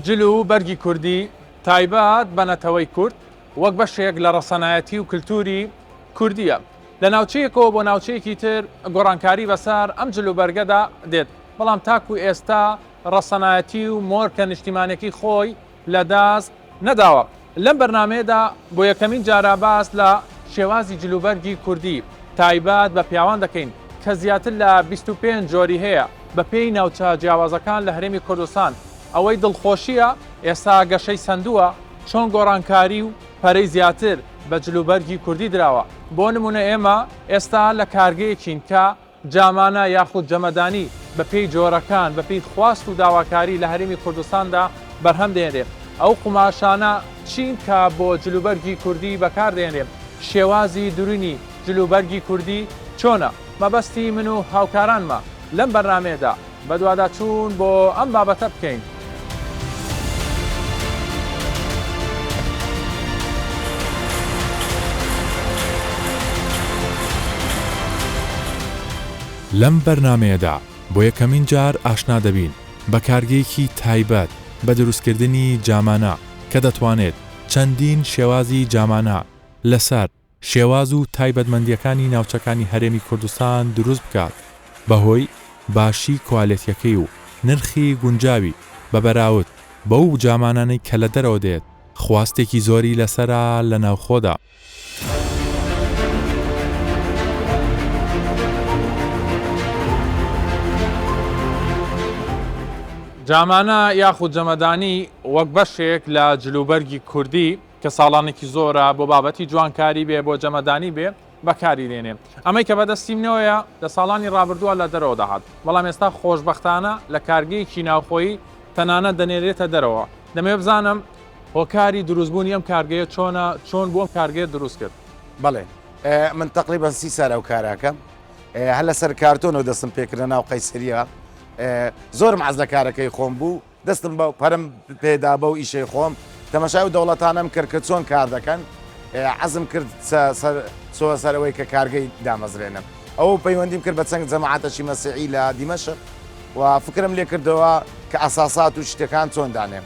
جل و بەرگی کوردی تایبەت بە نەتەوەی کورد وەک بەشێک لە ڕەسەنایەتی و کلتوری کوردییە. لە ناوچەیەکەوە بۆ ناوچەیەکی تر گۆڕانکاری بەسەر ئەم جل و بەرگەدا دێت، بەڵام تاکو ئێستا ڕەسەنایەتی و مۆرکە نیشتیمانیەکەی خۆی لەدەست نەداوە. لەم بەرنامەیەدا بۆ یەکەمین جارە باس لە شێوازی جلوبەرگی کوردی تایبەت بە پیاوان دەکەین کە زیاتر لە 25 جۆری هەیە بەپێی ناوچە جیاوازەکان لە هەرێمی کوردستان. ئەوەی دڵخۆشییە ئێستا گەشەی سەندووە چۆن گۆڕانکاری و پەرەی زیاتر بە جلوبەرگی کوردی دراوە. بۆ نموونە ئێمە ئێستا لە کارگەیەکین کە جامانە یاخود جەمەدانی بە پێی جۆرەکان، بە پێی خواست و داواکاری لە هەرێمی کوردستاندا بەرهەم دێنرێ. ئەو قوماشانە چین کە بۆ جلوبەرگی کوردی بەکار دێنرێ؟ شێوازی دروینی جلوبەرگی کوردی چۆنە؟ مەبەستی من و هاوکارانمە لەم بەرنامەیەدا بەدواداچوون بۆ ئەم بابەتە بکەین. لەم بەرنامەیەدا بۆ یەکەمین جار ئاشنا دەبین بە کارگەیەکی تایبەت بە دروستکردنی جامانە کە دەتوانێت چەندین شێوازی جامانە لەسەر شێواز و تایبەتمەندییەکانی ناوچەکانی هەرێمی کوردستان دروست بکات بەهۆی باشی کوالێتیەکەی و نرخی گونجاوی بە بەراورد بەو جامانانەی کە لە دەرەوە دێت خواستێکی زۆری لەسەرە لە ناوخۆدا. جامانە یاخود جەمەدانی وەک بەشێک لە جلوبەرگی کوردی کە ساڵانێکی زۆرە بۆ بابەتی جوانکاری بێ بۆ جەمەدانی بێ بەکاری دێنێ ئەمەی کە بەدەستی منەوەیە لە ساڵانی ڕابردووە لە دەرەوە دەهات بەڵام ئێستا خۆشبەختانە لە کارگەیەکی ناوخۆیی تەنانەت دەنێرێتە دەرەوە دەمەوێت بزانم هۆکاری دروستبوونی ئەم کارگەیە چۆنە چۆن بوو ئەم کارگەیە دروست کرد؟ بەڵێ من تەقریبەن سی سال ئەو کاراکەم هەر لەسەر کارتۆنەوە دەستم پێکردە ناو قەیسەریە زۆرم عەز لە کارەکەی خۆم بوو دەستم بە پەرم پێدا بەو ئیشەی خۆم، تەماشای ئەو دەوڵەتانەم کرد کە چۆن کار دەکەن، عەزم کرد چۆ سەر ئەوەی کە کارگەی دامەزرێنم. ئەو پەیوەندیم کرد بە چەند جەماعەتەکی مەسیحی لە دیمەشق و فکرم لێ کردەوە کە ئەساسات و شتەکان چۆن دانێم.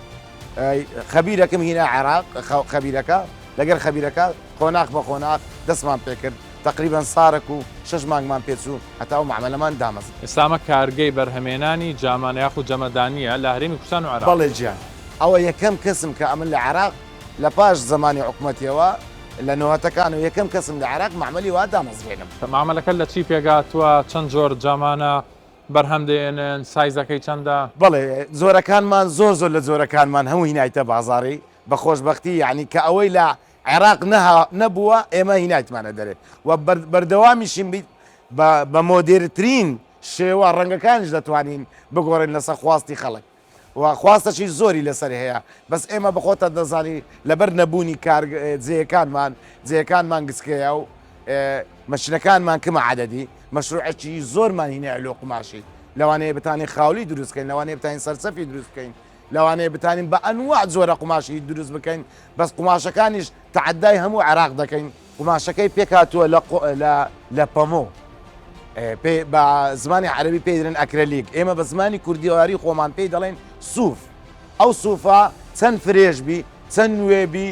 خەبیرەکم هینا عێراق، خەبیرەکە لەگەر خەبیرەکە قۆناخ بە قۆناخ دەستمان پێکرد. تەقریبەن سارەک و شەش مانگمان پێچوو هەتا ئەو مەعمەلەمان دامەزراند. ئێستا ئەمە کارگەی بەرهەمێنانی جامانە یاخود جەمەدانییە لە هەرێمی کوردستان و عێراق. بەڵێ گیان ئەوە یەکەم کەسم کە ئەمن لە عێراق لە پاش زەمانی حکومەتیەوە لە نۆهەتەکانەوە یەکەم کەسم لە عێراق مەعمەلی وا دامەزرێنم. مەعمەلەکە لە چی پێکهاتووە؟ چەند جۆر جامانە بەرهەم دەێنن؟ سایزەکەی چەندە؟ بەڵێ جۆرەکانمان زۆر زۆر لە جۆرەکانمان هەموو هینایتە بازاڕی بە خۆشبەختی یەعنی کە ئەوەی لە عێراق نەها نەبووە ئێمە هینایتمانە دەرێ و بەردەوامیشین بیت بە بە مۆدێرترین شێوە ڕەنگەکانیش دەتوانین بگۆڕین لەسەر خواستی خەڵک و خواستەکی زۆری لەسەر هەیە بەس ئێمە بەخۆتان دەزانی لەبەر نەبوونی کار جێیەکانمان جێیەکانمان گچکەیە و مەشینەکانمان کمە عەدەدی مەشروعێکی زۆرمان هینایە لۆ قوماشی لەوانەیە بتانین خاولی دروست بکەین لەوانەیە بتانین سەرچەفی دروست بکەین لەوانەیە بتانین بە ئەنواع جۆرە قوماشی دروست بکەین بەس قوماشەکانیش تەعەدای هەموو عێراق دەکەین. قوماشەکەی پێکهاتووە لە لە لە پەمۆ پێ بە زمانی عەرەبی پێی دەڵێن ئەکرەلیک ئێمە بە زمانی کوردیواری خۆمان پێی دەڵێن سوف ئەو سوفە چەند فرێش بی چەند نوێ بی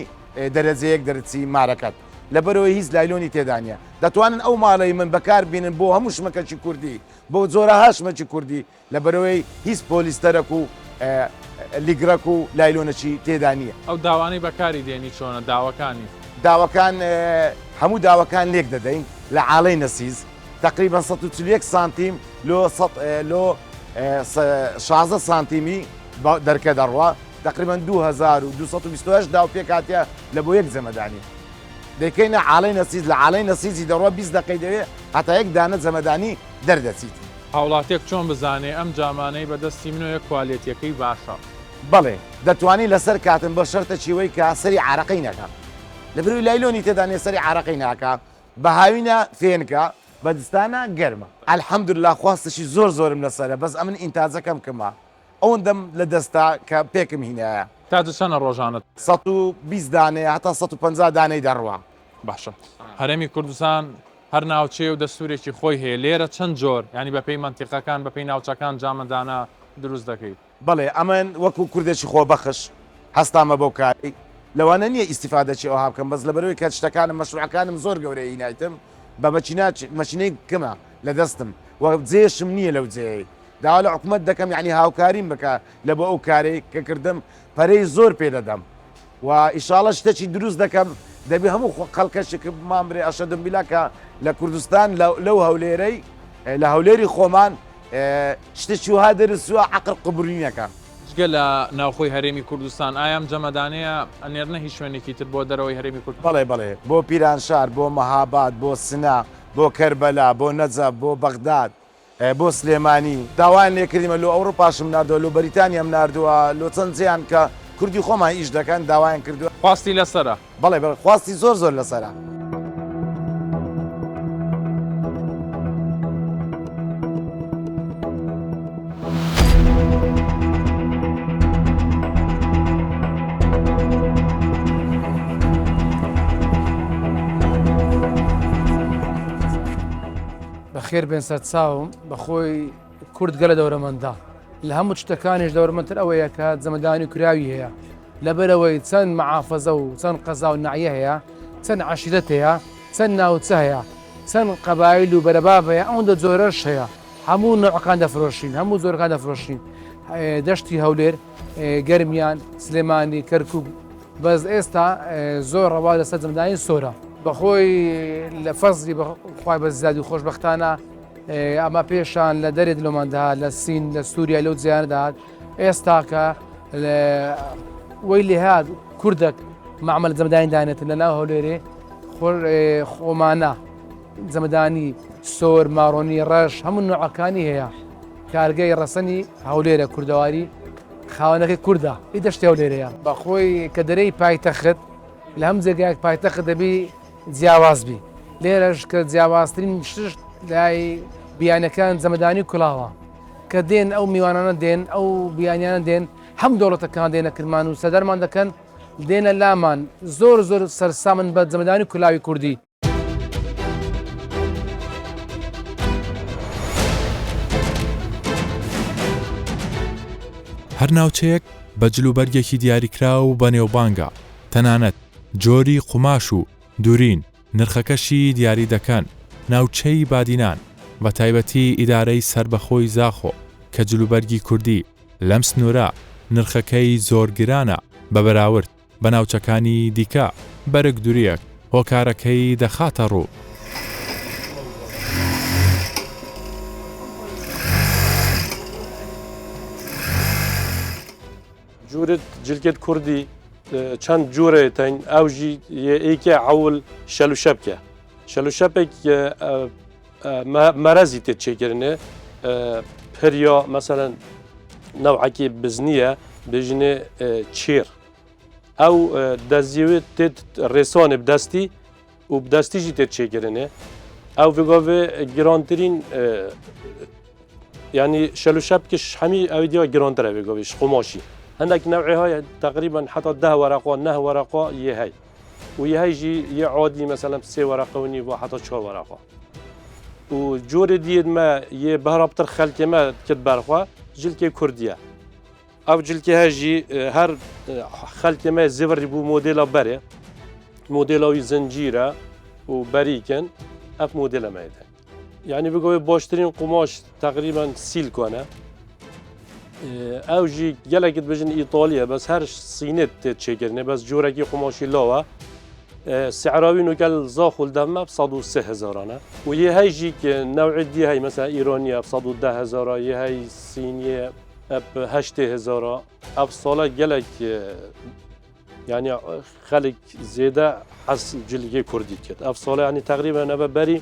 دەرەجە یەک دەرچی مارەکەت لەبەرەوەی هیچ لایلۆنی تێدا نییە دەتوانن ئەو ماڵەی من بەکار بینن بۆ هەموو شمەکەکی کوردی بۆ جۆرەها شمەکی کوردی لەبەرئەوەی هیچ پۆلیستەرەک و لیگرەک و لایلۆنەکی تێدا نییە. ئەو داوانەی بەکاری دێنی چۆنە داوەکانی؟ داوەکان هەموو داوەکان لێک دەدەین لە عاڵەی نەسیز تەقریبەن 141 سانتیم لۆ لۆ 16 سانتیمی دەرکە دەڕوا تقریبا 2228 داو پێکاتە لە بۆ یەک جەمەدانی دەیکەینە عاڵەی نەسیز لە عاڵەی نەسیزی دەڕوا 20 دقەی دەوێ هەتا یەک دانە جەمەدانی دەردەچیت. هاوڵاتیەک چۆن بزانێ ئەم جامانەی بە دەستی منەوەیە کوالێتیەکەی باشە؟ بەڵێ دەتوانی لەسەر کاتن بە شەرتە چیوەی کە سەری عارەقەی نەکا لەبەرئەوەی لایلۆنی تێدا نیە سەری عارەقەی ناکا بە هاوینە فێنکە بە زستانە گەرمە. الحمدللە خواستشی زۆر زۆرم لەسەرە بەس ئەمن ئینتاجەکەم کەمە ئەوەندەم لە دەستە کە پێکم هینایە. تاجە چەنە ڕۆژانە؟ 120 دانەیە هەتا 150 دانەی دەڕوا. باشە هەرێمی کوردستان هەر ناوچەیە و دەستورێکی خۆی هەیە لێرە چەند جۆر یانی بەپێی مەنتیقەکان بەپێی ناوچەکان جامەدانە دروست دەکەیت؟ بەڵێ ئەمن وەکو کوردێکی خۆبەخش هەستامە بەو کارەی لەوانە نییە ئیستیفادەکی ئەوها بکەم بەس لەبەرەوەی کە شتەکانم مەشروعەکانم زۆر گەورەیە هینایتم بە مەکینە مەکینەی کەمە لە دەستم و جێشم نییە لەو جێیەی داوا لە حکومەت دەکەم یعنی هاوکاریم بکە لە بۆ ئەو کارەی کە کردم پەرەی زۆر پێ دەدەم و ئیشاڵە شتەکی دروست دەکەم دەبی هەموو خەڵکەشک مان برێ ئەشەدم بیلا کە لە کوردستان لەو هەولێرەی لە هەولێری خۆمان شتێکی وها دەرسووە عەقڵ قبولی نەکا. جگە لە ناوخۆی هەرێمی کوردستان ئایا ئەم جەمەدانەیە ئەنێرنە هیچ شوێنێکی تر بۆ دەرەوەی هەرێمی کوردستان؟ بەڵێ بەڵێ بۆ پیرانشار، بۆ مەهاباد، بۆ سنە، بۆ کەربەلا، بۆ نەجەف، بۆ بەغداد، بۆ سلێمانی داوایان لێکردیمە لۆ ئەوڕوپاشم ناردوە لۆ بەریتانیام ناردوە لۆ چەند جێیان کە کوردی خۆمان ئیش دەکەن داوایان کردوە. خواستی لەسەرە؟ بەڵێ بەڵێ خواستی زۆر زۆر لەسەرە. بەخێر بێن سەرچاوم بەخۆی کورد گەلە دەورەمەندە لە هەموو شتەکانیش دەورەمەندتر ئەوەیە کە جەمەدانی کراوی هەیە لەبەرەوەی چەند مەعافەزە و چەند قەزا و ناحیە هەیە چەند عەشیرەت هەیە چەند ناوچە هەیە چەند قەبایل و بەرەباب هەیە ئەوەندە جۆرەش هەیە هەموو نەوعەکان دەفرۆشین هەموو جۆرەکان دەفرۆشین دەشتی هەولێر گەرمیان سلێمانی کەرکک بەس ئێستا زۆر ڕەوا لەسەر جەمدانی سۆرە بەخۆی لە فەزلی بەخوای بە زیادی خۆشببختانە ئەمە پێشان لە دەرێت لۆمان دەهات لە سین لە سووریا لەو جیانە دەهات ئێستاکە وەی لێهات کوردێک معمل جەمدانی دانێتن لە ناو هەولێرێ خۆمانە جەمەدانی سۆر ماڕۆنی ڕەش هەموو نوعەکانی هەیە کارگەی ڕەسەنی هەولێرە کوردەواری خاوەنەکەی کوردە ئی دەشتی هەولێرەیە بەخۆی کە دەرێی پایتەخت لە هەم جێگایەک پایتەخت دەبی جیاواز بی لێرەش کە جیاوازترین شت لای بیانەکان جەمەدانی کوڵاوە کە دێن ئەو میوانانە دێن ئەو بیانیانە دێن هەم دەوڵەتەکان دێنە کرمان و سەدەرمان دەکەن دێنە لامان زۆر زۆر سەرسامن بە جەمەدانی کولاوی کوردی. هەر ناوچەیەک بە جلوبەرگێکی دیاریکراو بەنێوبانگە، تەنانەت جۆری قوماش و دورین نرخەکەشی دیاری دەکەن، ناوچەی بادینان بە تایبەتی ئیدارەی سەربەخۆی زاخۆ کە جلوبەرگی کوردی لەم سنوورە نرخەکەی زۆر گرانە بە بەراورد بە ناوچەکانی دیکە، بەرگ دوریەک هۆکارەکەی دەخاتە ڕوو. جورت جلکێت کوردی چەند جورێ تەین ئەو ژی یەکێ عەول شەل و شەپکە شەل و شەپێک مەرەزی تێ چێکردنێ پریا مەسەلەن نەوعەکی بزنیە بژنێ چێر ئەو دەزیوێت تێت ڕێسانێ بدەستی و بدەستی ژی تێت چێکردنێ ئەو vێگاێ گرانترین یعنی شەل و شەپکش هەمی ئەوی دیوە گرانترە vێگاێش قوماشی هەندێک نەوعێ هەیە تقریبا حتا ده وەرەقا نه وەرەقا یە هەی و یە هەی ژی یە عادی مەسەلەن سێ وەرەقە و نیوە حتا چوار وەرەقا و جۆرێ دیت مە یە بەهرابتر خەلکێ مە کرد بەرخوا جلکێ کوردیە ئەو جلکێ هەژی هەر خەلکێ مە زیوری بوو مۆدێلا بەرێ مۆدێلاوی زنجیرە و بەریکن ئەف مۆدێلە مەیدە یعنی بگەوێ باشترین قوماش تقریبا سیلکۆنە ئەو ژی gelekت بژن ئیتالیە بەس هەر سینێت تێت چێکردنێ بەس جۆرەکی قوماشی لاوە سعراوی نوکەل زاخول دەمە 103 هزارانە و یه هەی ژی نەوعی دی هەی مەسا ئیرانیە 110 هزارە یه هەی سینیە هەشتێ هزارە ئەف ساڵە gelek یعنی خەلک زێدە حەز جلگێ کوردی کرد ئەف ساڵە ینی تقریبا نەبە بەری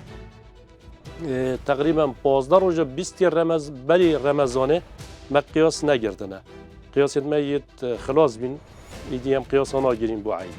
تقریبا 15 ڕۆژە بیستی ڕەمەز بەری ڕەمەزانێ مە قیاس نەگردنە قیاست مە یت خلاص بین ئیدی ئەم قیاسە ناگرین بۆ عین.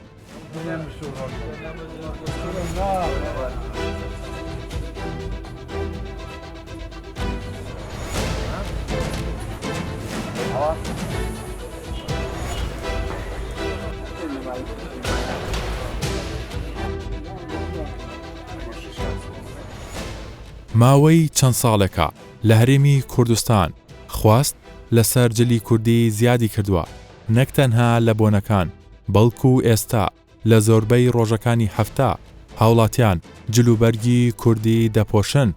ماوەی چەند ساڵێکە لە هەرێمی کوردستان خواست. لەسەر جلی کوردی زیادی کردووە، نەک تەنها لە بۆنەکان، بەڵکو ئێستا لە زۆربەی ڕۆژەکانی هەفتە هاوڵاتیان جلوبەرگی کوردی دەپۆشن.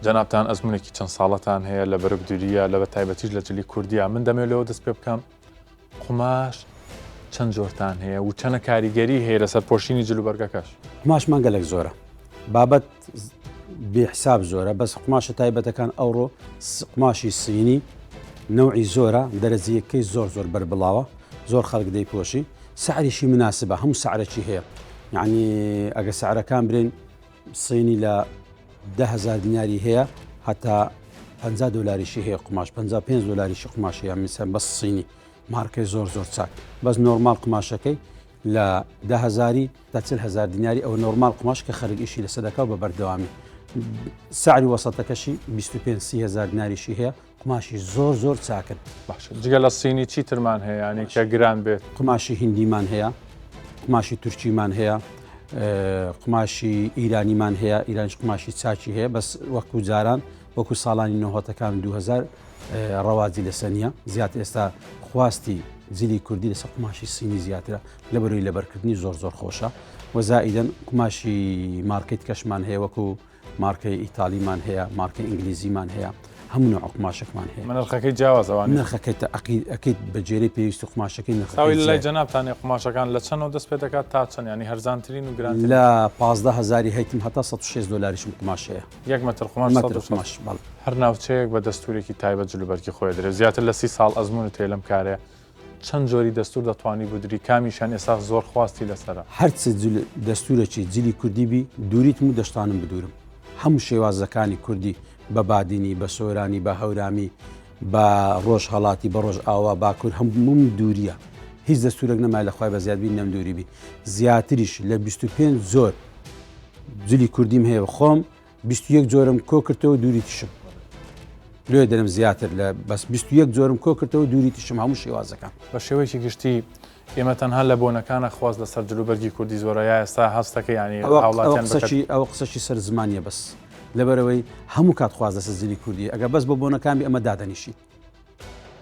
جەنابتان ئەزموونێکی چەند ساڵەتان هەیە لە بەرگدوورییە لە بەتایبەتیش لە جلی کوردییە، من دەمەوێت لەوە دەست پێ بکەم قوماش چەند جۆرتان هەیە و چەنە کاریگەری هەیە لەسەر پۆشینی جلوبەرگەکەش؟ قوماشمان گەلەک زۆرە بابەت بێ حساب زۆرە بەس قوماشە تایبەتەکان ئەوڕۆ قوماشی سینی نەوعی زۆرە دەرەجەیەکەی زۆر زۆر بەربڵاوە زۆر خەڵک دەیپۆشی سعریشی مناسبە هەموو سعرەکی هەیە یعنی ئەگە سعرەکان برێن سینی لە دههزار دیناری هەیە هەتا 50 دلاریشی هەیە قوماش 55 دلاریشی قوماش هەیە میسەن بەس سینی مارکەی زۆر زۆر چاک بەس نۆرمال قوماشەکەی لە دههزاری تا 40هزار دیناری ئەوە نۆرمال قوماش کە خەرک ئیشی لەسەر دەکا و بە بەردەوامی سعری وەسەتەکەشی 25 هزار دیناریشی هەیە قوماشی زۆر زۆر چاکن. باشە جگە لە سینی چی ترمان هەیە یانی کە گران بێت؟ قوماشی هیندیمان هەیە، قوماشی تورکیمان هەیە، قوماشی ئیرانیمان هەیە، ئیرانیش قوماشی چاکی هەیە بەس وەکو جاران وەکو ساڵانی نۆهەتەکان و 2000 ڕەواجی لەسەر نییە زیاتر ئێستا خواستی جلی کوردی لەسەر قوماشی سینی زیاترە لەبەرەوەی لەبەرکردنی زۆر زۆر خۆشە وەزائیدەن قوماشی مارکێت کەشمان هەیە وەکو مارکەی ئیتالیمان هەیە مارکەی ئینگلیزیمان هەیە هەموو نوع قوماشێکمان هەیە. نرخەکەی جیاوازە وانیە؟ نرخەکەی ئەکید بە جێرەی پێویست و قوماشەکەی نرخەکەی ساوی لەلای جەنابتان قوماشەکان لە چەندەوە دەست پێ دەکات تا چەند یانی هەرزانترین و گرانترین؟ لە 15 هەزاری هەیتم هەتا 106 دۆلاریشم قوماش هەیە. یەک مەتر قوماش مەتر قوماش بەڵێ. هەر ناوچەیەک بە دەستوورێکی تایبەت جلوبەرگی خۆی دەدرێت زیاتر لە 30 ساڵ ئەزموونت هەیە لەم کارەیە چەند جۆری دەستوور دەتوانی بدری کامیشیان ئێستا زۆر خواستی لەسەرە؟ هەرچ جل دەستوورەکی جلی کوردی بی دووریتم و دەشتانم بدوورم هەموو شێوازەکانی کوردی بە بادینی بە سۆرانی بە هەورامی بە ڕۆژهەڵاتی بە ڕۆژئاوا باکوور هەمووم دووریە هیچ دەستوورێک نەمایە لە خوای بەزیاد بی نەمدووری بی زیاتریش لە 25 زۆر جلی کوردیم هەیە خۆم 21 جۆرم کۆ کردەوە دووری تشم لێ دەرم زیاتر لە بەس 21 جۆرم کۆ کردەوە دووری تشم هەموو شێوازەکان. بە شێوەیەکی گشتی ئێمە تەنها لە بۆنەکانە خواست لەسەر جلوبەرگی کوردی زۆرە یا ئێستا هەستەکە یانی هاوڵاتیان بە قسەکی ئەوە قسەکی سەر زمانیە بەس لەبەرەوەی هەموو کات خواست لەسەر جلی کوردی ئەگەر بەس بۆ بۆنەکان بی ئەمە دادەنیشی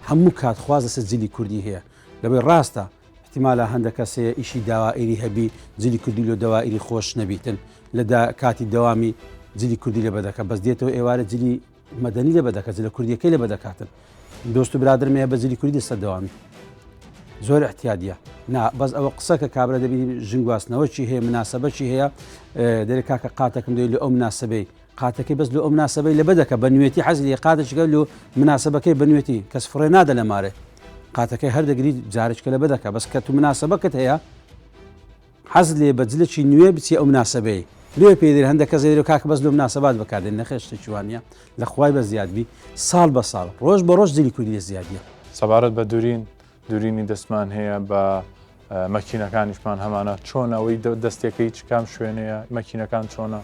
هەموو کات خواست لەسەر جلی کوردی هەیە لەبەی ڕاستە احتیمالە هەندە کەس هەیە ئیشی داوائیری هەبی جلی کوردی لۆ دەوائیری خۆش نەبیتن لە دا کاتی دەوامی جلی کوردی لەبە دەکە بەس دێتەوە ئێوارە جلی مەدەنی لەبە دەکە جلە کوردیەکەی لەبە دەکاتن دۆست و برادرم هەیە بە جلی کوردی دەستە دەوامی زۆر احتیادیە نا بەس ئەوە قسە کە کابرا دەبینی ژنگواستنەوەکی هەیە مناسبەکی هەیە دەرێ کاکە قاتەکەم دەی لە ئەو مناسبەی قاتەکەی بەس لۆ ئەو مناسەبەی لەبە دەکە بە نوێتی حەزی لێ قاتەچکە لۆ مناسەبەکەی بە نوێتی کەس فڕێ نادە لە مارێ قاتەکەی هەر دەگری جارچکە لەبە دەکە بەس کە تو مناسەبەکەت هەیە حەز لێ بە جلێکی نوێ بچی ئەو مناسەبەی لێ پێ دێ هەندێک کەس دێ کاکە بەس لۆ مناسەبات بەکاردێن نەخێر شتێکی وانە لە خوای بە زیاد بی ساڵ بە ساڵ ڕۆژ بە ڕۆژ جلی کوردی لێ زیادیە. سەبارەت بە دورین دورینی دەستمان هەیە بە مەکینەکانیشمان هەمانە چۆنە ئەوەی دەستەکەی چ کام شوێنەیە مەکینەکان چۆنە؟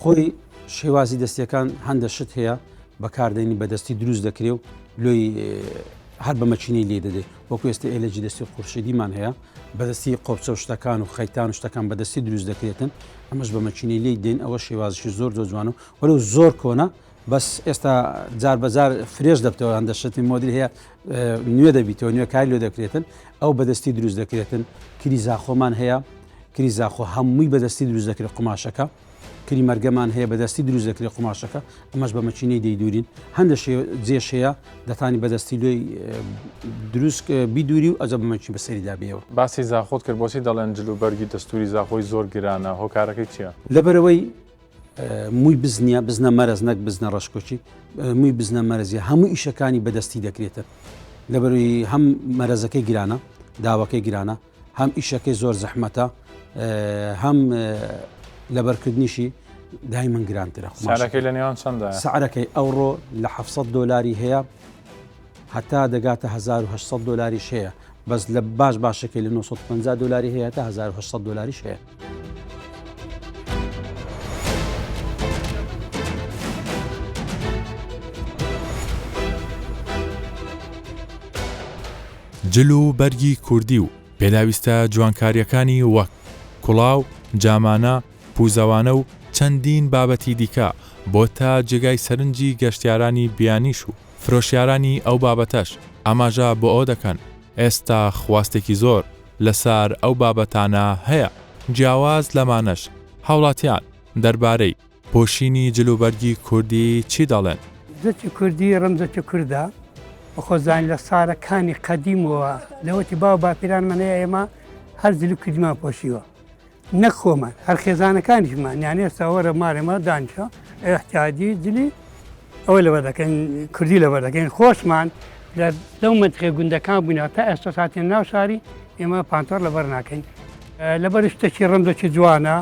خۆی شێوازی دەستیەکان هەندە شت هەیە بەکاردێنی بەدەستی دروست دەکرێ و لۆی هەر بە مەچینەی لێ دەدەی وەکو ئێستا ئێلەجی دەستی قورشیدیمان هەیە بەدەستی قۆپچە و شتەکان و خەیتان و شتەکان بەدەستی دروست دەکرێتن ئەمەش بە مەچینەی لێی دێن ئەوە شێوازشی زۆر زۆر جوانە وەلو زۆر کۆنە بەس ئێستا جار بەجار فرێش دەبتەوە هەندە شتی مۆدیل هەیە نوێ دەبیتەوە نوێ کاری لێ دەکرێتن ئەو بەدەستی دروست دەکرێتن کری زاخۆمان هەیە کری زاخۆ هەمووی بەدەستی دروست دەکرێت قوماشەکە کری مەرگەمان هەیە بەدەستی دروست دەکرێت قوماشەکە ئەمەش بە مەچینەی دەیدورین هەندە جێش هەیە دەتانی بەدەستی لۆی دروست بیدوری و ئەجە بەمەچی بەسەریدا بێەوە. باسی زاخۆت کرد بۆچی دەڵێن جل و بەرگی دەستوری زاخۆی زۆر گرانە هۆکارەکەی چییە؟ لەبەرئەوەی مووی بزنە بزنە مەرەز نەک بزنە ڕەشکۆچی مووی بزنە مەرزیە هەموو ئیشەکانی بەدەستی دەکرێتن لەبەروی هەم مەرەزەکەی گرانە داوەکەی گرانە هەم ئیشەکەی زۆر زەحمەتە هەم لەبەرکردنیشی دایمەن گرانترە سعرەکەی لە نێوان چەندە سعرەکەی ئەوڕۆ لە 700 دۆلاری هەیە هەتا دەگاتە 1800 دۆلاریش هەیە بەس لە باش باشەکەی لە 950 دۆلاری هەیە تا 1800 دۆلاریش هەیە. جل و بەرگی کوردی و پێداویستە جوانکارییەکانی وەک، کوڵاو، جامانە، پوزەوانە و چەندین بابەتی دیکە بۆتە جێگای سەرنجی گەشتیارانی بیانیش و. فرۆشیارانی ئەو بابەتەش ئاماژە بۆ ئەوە دەکەن ئێستا خواستێکی زۆر لەسەر ئەو بابەتانە هەیە، جیاواز لەمانەش هاوڵاتیان دەربارەی پۆشینی جلوبەرگی کوردی چی دەڵێن؟ جلکی کوردی ڕەمزێکی کوردە و خۆزانین لە سارەکانی قەدیمەوە لەوەتی باو باپیرانمان هەیە ئێمە هەر جلی کوردیمان پۆشیوە نەک خۆمان هەر خێزانەکانیشمان یان ئێستا وەرە مارێمە دانیشە احتیاجی جلی ئەوە لەبەر دەکەین کوردی لەبەر دەکەین خۆشمان لە لەو مەنتقەی گوندەکان بووینەوە تا ئێستا هاتین ناو شاری ئێمە پانتۆر لەبەر ناکەین لەبەر شتێکی ڕەمزێکی جوانە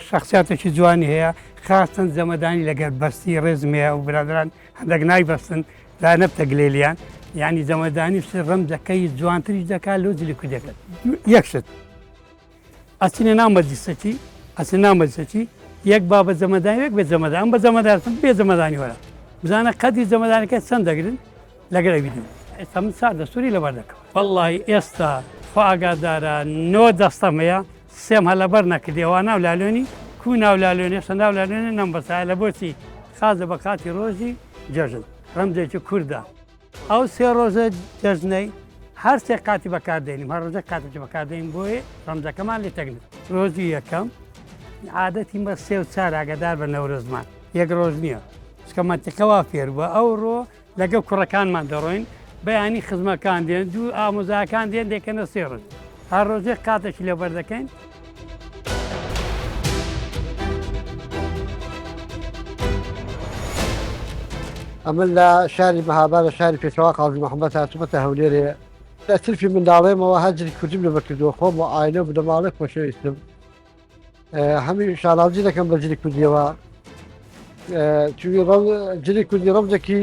شخصیاتێکی جوانی هەیە خاستن جەمەدانی لەگەر بەستی ڕێزم هەیە و برادران هەندێک نایبەستن لا نەبتە گلێلیان یعنی جەمەدانی ڕەمزەکەی جوانتریش دەکات لۆ جلی کوردەکە یەک شت ئەچینە ناو مەجلیسەکی ئەچنە ناو مەجلیسەکی یەک با بە جەمەدانی یەک بێ جەمەدان ئەم بە جەمەدان بێ جەمەدانی وەرە بزانە قەدی جەمەدانەکە چەند دەگرن لەگەر ئەوی دوو ئێستا من چار دەستوری لەبەر دەکەم وەڵڵاهی ئێستا خوا ئاگادارە نۆ دەستەم هەیە سێم هەر لەبەر نەکردی ئەوە ناو لالۆنی کو ناو لالۆنی ئێستا ناو لالۆنی نەمبەسایە لە بۆچی خازە بە کاتی ڕۆژی جەژن ڕەمزێکی کوردە ئەو سێ ڕۆژە جەژنەی هەر سێ قاتی بەکار دێنیم هەر ڕۆژێک قاتێکی بەکار دێنین بۆیە ڕەمزەکەمان لێ تەک نەبێت. ڕۆژی یەکەم عادەتی مە سێ و چار ئاگادار بە نەورۆزمان یەک ڕۆژ نییە چکە مەنتیقە وا فێر بووە ئەوڕۆ لەگەڵ کوڕەکانمان دەڕۆین بەیانی خزمەکان دێن دوو ئامۆزاکان دێن دەکەنە سێ ڕۆژ هەر ڕۆژێک قاتێکی لەبەر دەکەین. ئەمن لە شاری مەهاباد لە شاری پێشەوا قازی محەممەد هاتوومەتە هەولێرێ لە ترفی منداڵێمەوە هەر جلی کوردیم لەبەر کردووە خۆم و ئاینە و بنەماڵەی خۆشەویستم هەمی شانازی دەکەم بە جلی کوردیەوە چوی جلی کوردی ڕەمزێکی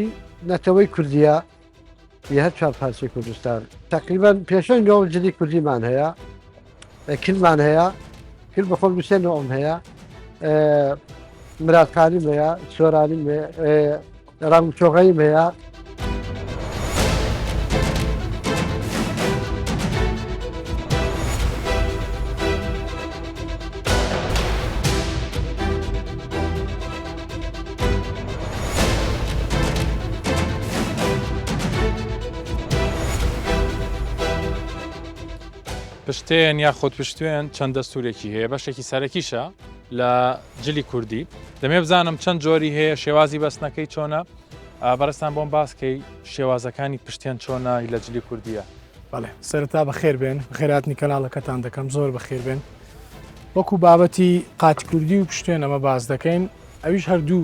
نەتەوەی کوردیە ی هەر چوار پارچەی کوردستان تقریبا پێشەنگ نۆ جلی کوردیمان هەیە کلمان هەیە کل بەخۆم دوسێ نۆم هەیە مرادخانیم هەیە سۆرانیم هەیە ڕەنگ چۆغەیم هەیە پشتێن یاخود پشتێن چەند دەستورێکی هەیە بەشێکی سەرەکیشە لە جلی کوردی دەمێ بزانم چەند جۆری هەیە شێوازی بەستنەکەی چۆنە بەڕێزتان بۆم باسکەی شێوازەکانی پشتێن چۆنە لە جلی کوردیە. بەڵێ سەرەتا بەخێر بێن بەخێراتنی کەناڵەکەتان دەکەم زۆر بەخێر بێن وەکو بابەتی قاتی کوردی و پشتێن ئەمە باس دەکەین ئەویش هەردوو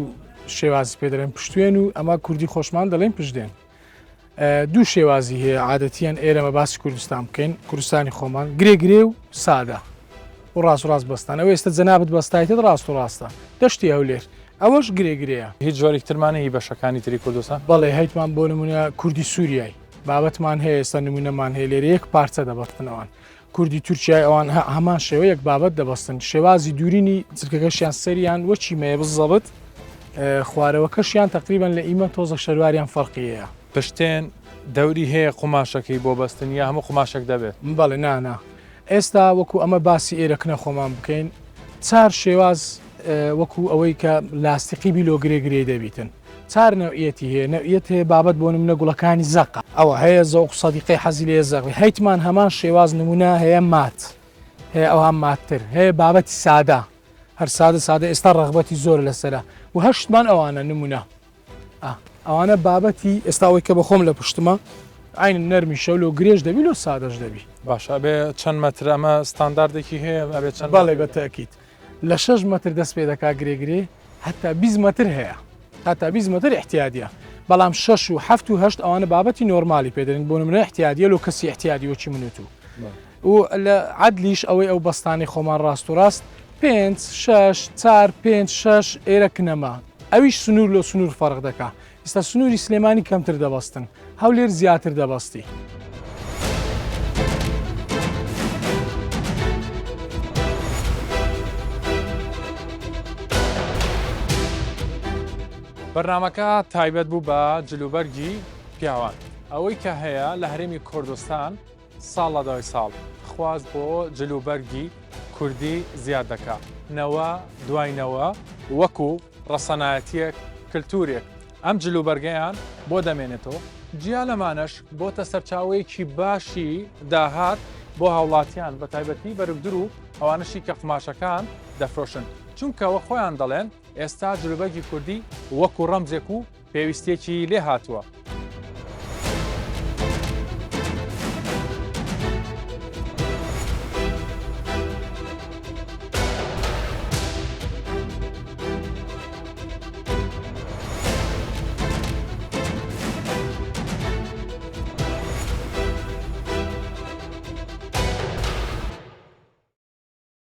شێوازی پێ دەڵێن پشتێن و ئەمە کوردی خۆشمان دەڵێن پشتێن دوو شێوازی هەیە عادەتیان ئێرەمە باسی کوردستان بکەین کوردستانی خۆمان گرێ گرێ و سادە و ڕاست ڕاست بەستان ئەو ئێستا جەنابت بەستایتت ڕاست و ڕاستە دەشتی هەولێر ئەوەش گرێ گرێیە. هیچ جۆرێک ترمانە هی بەشەکانی تری کوردستان؟ بەڵێ هەیتمان بۆ نمونە کوردی سوریای بابەتمان هەیە ئێستا نمونەمان هەیە لێرە یەک پارچە دەبەستن ئەوان کوردی تورکیای ئەوان هەمان شێوە یەک بابەت دەبەستن شێوازی دوورینی جلکەکەشیان سەریان وەچی مەیە بزەبت خوارەوەکەشیان تقریبان لە ئیمە تۆزە شەرواریان فەرقی هەیە. پشتێن دەوری هەیە قوماشەکەی بۆ بەستن یا هەموو قوماشێک دەبێت؟ بەڵێ نا نا ئێستا وەکو ئەمە باسی ئێرەکنە خۆمان بکەین چار شێواز وەکو ئەوەی کە لاستیقی بی لۆ گرێ گرێی دەبیتن چار نەوعیەتی هەیە نەوعیەت هەیە بابەت بۆ نمونە گوڵەکانی زەقە ئەوە هەیە زەوق سەدیقەی حەزی لێ زەق هەیتمان هەمان شێواز نمونە هەیە مات هەیە ئەوها ماتتر هەیە بابەتی سادە هەر سادە سادە ئێستا ڕەغبەتی زۆر لەسەرە و هەشتمان ئەوانە نمونە ئەوانە بابەتی ئێستا ئەوەی کە بەخۆم لە پشتمە عین نەرمی شەو لۆ گرێژ دەبی لۆ سادەش دەبی. باشە ئەبێ چەند مەتر ئەمە ستانداردێکی هەیە ئەبێ چەند بەڵێ بە تەئکید لە شەش مەتر دەست پێ دەکا گرێ گرێ هەتا 20 مەتر هەیە هەتا 20 مەتر احتیادیە بەڵام شەش و هەفت و هەشت ئەوانە بابەتی نۆرمالی پێ دەرێن بۆ نمونە احتیادیە لۆ کەسی احتیادی وەکی من و تو و لە عەدلیش ئەوەی ئەو بەستانەی خۆمان ڕاست و ڕاست پێنج شەش چار پێنج شەش ئێرە کنەما ئەویش سنوور لۆ سنوور فەرق دەکا ئیستا سنووری سلێمانی کەمتر دەبەستن هەولێر زیاتر دەبەستی. بەرنامەکە تایبەت بوو بە جلوبەرگی پیاوان ئەوەی کە هەیە لە هەرێمی کوردستان ساڵ لە دوای ساڵ خواست بۆ جلوبەرگی کوردی زیاد دەکا، نەوە دوای نەوە وەکو ڕەسەنایەتییەک، کلتورێک. ئەم جلوبەرگەیان بۆ دەمێنێتەوە، جیا لەمانەش بۆتە سەرچاوەیەکی باشی داهات بۆ هاوڵاتیان بەتایبەتی بەرگدر و ئەوانەشی کە قوماشەکان دەفرۆشن، چونکە وەک خۆیان دەڵێن ئێستا جلوبەرگی کوردی وەکو ڕەمزێک و پێویستیەکی لێ هاتووە.